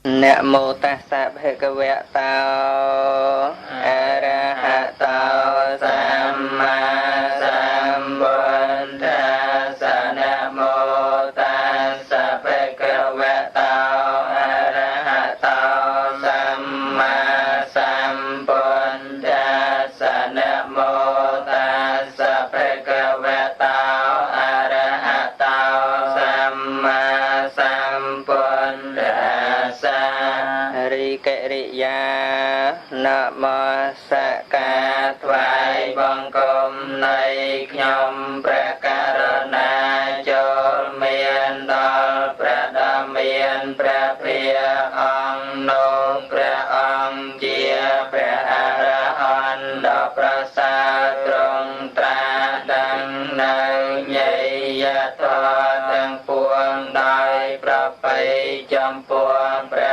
នមោតស្សៈភគវៈតោអរហតោសម្មាសម្ពុទ្ធាស នមោតស្សៈភគវៈតោអរហតោសម្មាសម្ពុទ្ធាស នមោតស្សៈភគវៈតោអរហតោសម្មាសម្ពុទ្ធាស រិកិរិយានមសការថ្វាយបង្គំនៃខ្ញុំព្រះករុណាចូលមានដល់ព្រះដ៏មានព្រះភិអង្គនោះ ព្រះអង្គជាព្រះអរហន្តដ៏ប្រសើរ ទ្រង់ត្រាដឹងនៅញយធម៌ទាំងពួងដោយប្រពៃចំពោះព្រះ